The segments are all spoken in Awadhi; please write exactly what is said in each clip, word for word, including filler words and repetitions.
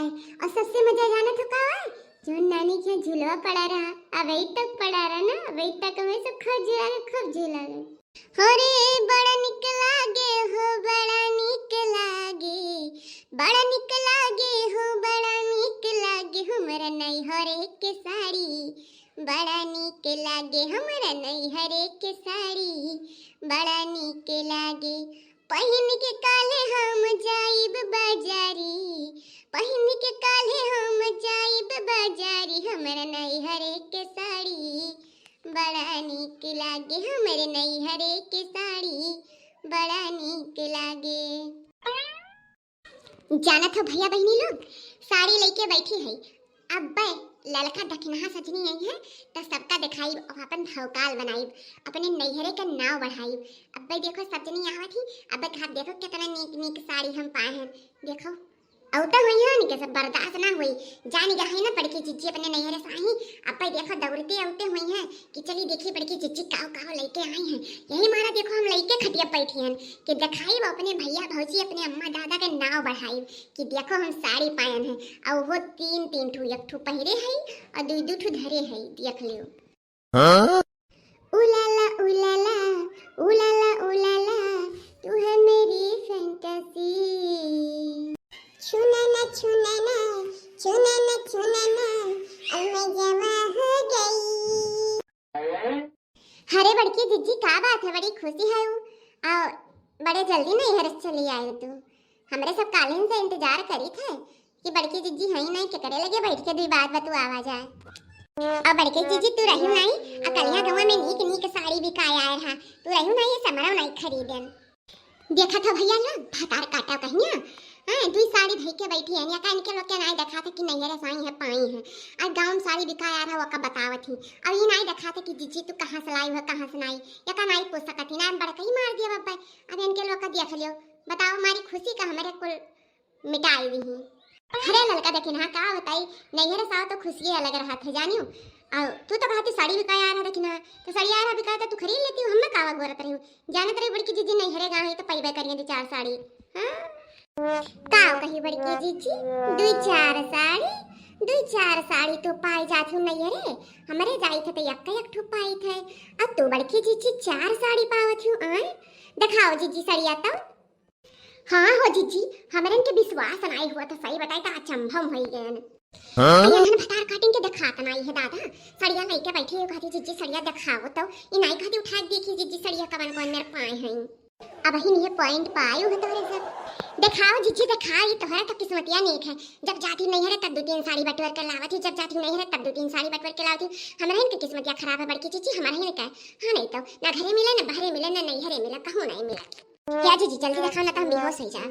और सबसे मजा जानत हो का है? जो नानी के झुलवा पड़ा रहा, अबे तक पड़ा रहा ना, अबे तक हमें सब खूब झूला गए, खूब झूला गए। हो रे, बड़ा निक लागे हो, बड़ा निक लागे, बड़ा निक लागे हो, बड़ा निक लागे हमर नैहरे के साड़ी, बड़ा निक लागे हमर नैहरे के साड़ी, बड़ा निक लागे। पहिन के काले हम जाइब बाजारी, पहिन के काले हम जाइब बाजारी, हमर नैहरे के साड़ी बड़ा निक लागे, हमर नैहरे के साड़ी बड़ा निक लागे। जानत हो भैया बहिनी लोग, साड़ी लेके बैठी है। अब्बे ललका दखिनहा सजनी आई है, त सबका देखाइब और अपन भौकाल बनाइब, अपने नैहरे का नाव बढ़ाइब। अब्बे देखो सजनी आवत ही, अब्बे कहा देखो कितना नीक नीक साड़ी हम पाए हैं। देखो, औते हुई हैं, इनके सब बर्दाश्त ना हुई। जानी गया है ना बड़की जिज्जी अपने नैहरे से आई, अब्बे देखो दौड़ते औते हुई हैं कि चली देखी बड़की जिज्जी काव काव लेके आई हैं। यही मारा देखो हम लेके खटिया बैठी हैं कि देखाइब अपने भैया भौजी, अपने अम्मा दादा के नाव बढ़ाइब कि देखो हम साड़ी पायन है, और वो तीन तीन ठू, एक ठू पहिरे है और दू दू ठू धरे है, देख लियो। हाँ? उलाला उलाला, उलाला उलाला, तू है मेरी फैंटेसी। छूना ना, छूना ना, छूना ना, छूना ना, अब मैं जवा हो गई। अरे बड़की जिज्जी, का बात है, बड़ी खुशी है उ? आ, बड़े जल्दी नैहर से चली आए तू। हमरे सब कालिन से इंतजार करी थे कि बड़की जिज्जी हई नहीं, केकरे लगे बैठ के दुई बात बतुआवा जाए। अब बड़की जिज्जी तू रहू नहीं, आ कलिया गवा में नीक नीक साड़ी बिकाए आए रहा, तू रहू नहीं, ये समरव नहीं खरीदन। देखत हो भैया लोग, भतार काटा कहिया, हाँ, दुई साड़ी धई के बैठी है, या का इनके लोग के नाई देखात है कि नैहरे से आई है, पाई है, और गाँव में साड़ी बिकाए आ रहा, ओका बतावत ही, और ये नाई देखात है कि जिज्जी तू कहाँ से लाई हो, कहाँ से नाई, या का नाई पूछ सकत ही, ना बड़का ही मार दिया बाबा। अब इनके लोग का देख लियो, बताओ हमारी खुशी का हमारे कुल मिटाई दी ही। अरे ललका दखिनहा, का बताई, नैहरे से आओ तो खुशिये अलग रहत है जानियो। और तू तो कहती साड़ी बिकाए आ रहा दखिनहा, तो साड़ी आ रहा बिकाए तो तू खरीद लेती हो, हमें कावा गोरत रही हो। जानत रही बड़की जिज्जी नैहरे गई है तो पैबे करिए दो चार साड़ी। हाँ? का कही बड़की जिज्जी, दो चार साड़ी, दो चार साड़ी तो पाई जात हूँ नैहरे, हमरे जाई थे तो यक्का एक ठो पाई थे, अब तू बड़की जिज्जी चार साड़ी पावत हूँ। आए देखाओ जिज्जी सड़िया तो। हाँ हो जिज्जी, हमरन के विश्वास नाई हुआ तो सही बताई तो अचंभव होई गयन। हाँ? अरे इन्हन भतार काटिन के देखात नाई है दादा, सड़िया लइके बैठी है, कहती जिज्जी सड़िया देखाओ तो, ई नाई कहती उठा के देखी जिज्जी सड़िया कवन कवन मेरे पाए हैं। अब ही ये पॉइंट पाई हूँ तोहरे सब। देखाओ जिज्जी देखाओ, ये तोहरा तो किस्मतिया नीक है, जब जाती नैहरे तब दो तीन साड़ी बटोर के लावत ही, जब जाती नैहरे तब दो तीन साड़ी बटोर के लावत ही। हमरन के किस्मतिया खराब है बड़की जिज्जी, हमरन का। हाँ नहीं तो ना घरे मिले, ना बहरे मिले, ना नैहरे मिले, कहूँ नहीं मिले। या जिज्जी जल्दी देखाओ ना तो हम बेहोश हो जा।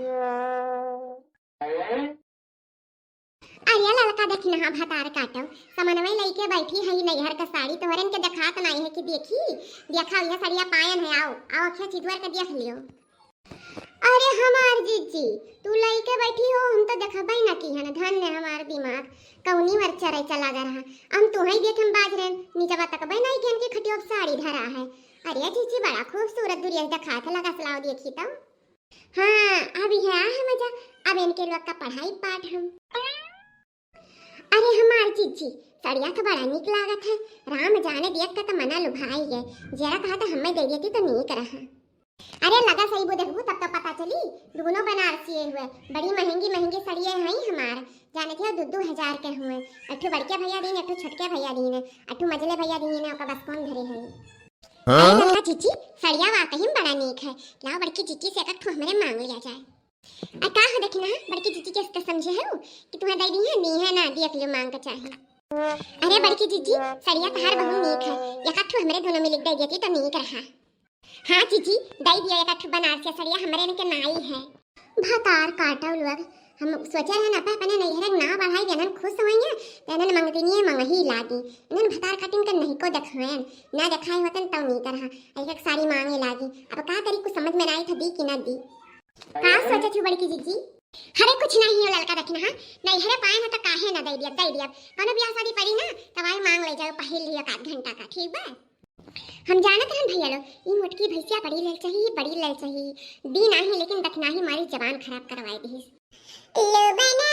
अरे ललका दखिनहा भतार काटो, समनवे लइके बैठी है नैहर का साड़ी, तोहरन के देखात नाई है कि देखी, देखा यह सड़िया पायन है, आओ, आओ अखिया चितवर के देख लियो। अरे हमार जिज्जी, तू लइके बैठी हो, हम तो देखबे ना की हन, धन्य हमार दिमाग, कौनी मर चरे चला गा रहा, हम तुहई देख हम बाज रहन, नीचवा तकबे नाई कि इनकी खटियो पे साड़ी धरा है। अरे जिज्जी बड़ा खूबसूरत दुरिया से देखात है, लगा सलाव देखी तो। हाँ, अब यह है मजा, अब इनके लोग का पढ़ाई पाठ हम। अरे हमार जिज्जी, सड़िया तो बड़ा निक लागत है, राम जाने देख के तो मना लुभाई गए, जरा कहा तो हमें दे देती तो निक रहा। अरे लगा सही वो देखबू तब तो पता चली, दुगुनो बनारसी हुए, बड़ी महंगी महंगी सड़िया हैं हमार, जाने थे दो दो हजार के हुए, अठू बड़के भैया दीन, अठू छोटके भैया दीन, अठू मझले भैया दीन, ओका बस कौन धरे है। हाँ? अरे ललका जिज्जी, सड़िया वाकई में बड़ा नीक है। लाओ बड़की जिज्जी से एक ठो हमरे मांग लिया जाए। आ का हो दखिनहा, बड़की जिज्जी के तो समझे हो कि तुम्हें दे दी है, नी है ना, दिया के लिए मांग के चाहे। अरे बड़की जिज्जी, सड़िया तहार बहुत नीक है, एक ठो हमरे दोनों में लिख दे देती तो नीक रहा। हाँ जिज्जी, दे दिया एक ठो बनारसी सड़िया, हमरे इनके नाई है। भतार काटो लोग, हम सोचे रहे ना, अपने नैहरे के ना बढ़ाई, इन्हन खुश होइए, तो इन्हन मंगदिनिये मंगही लागी। इन्हन भतार काटिन के नहीं को देखायन, ना देखाए होतन तब नहीं करहा, एक एक साड़ी मांगे लागी। अब का करी, कुछ समझ में ना आई था, दी कि ना दी। का सोचे थी बड़की जिज्जी? अरे कुछ नहीं हो ललका दखिनहा, नैहरे पाए ना तो काहे ना दे दिया, दे दिया। कोनो ब्याह शादी पड़ी ना, तब आई मांग ले जाओ, पहिर लियो एक आध घंटा का, ठीक बा? हम जानत रहन भैया लोग, ई मोटकी भैंसिया बड़ी ललचही, बड़ी ललचही। दी नाही लेकिन दखिनाही मारी जबान खराब करवाए दिहिस। लो बना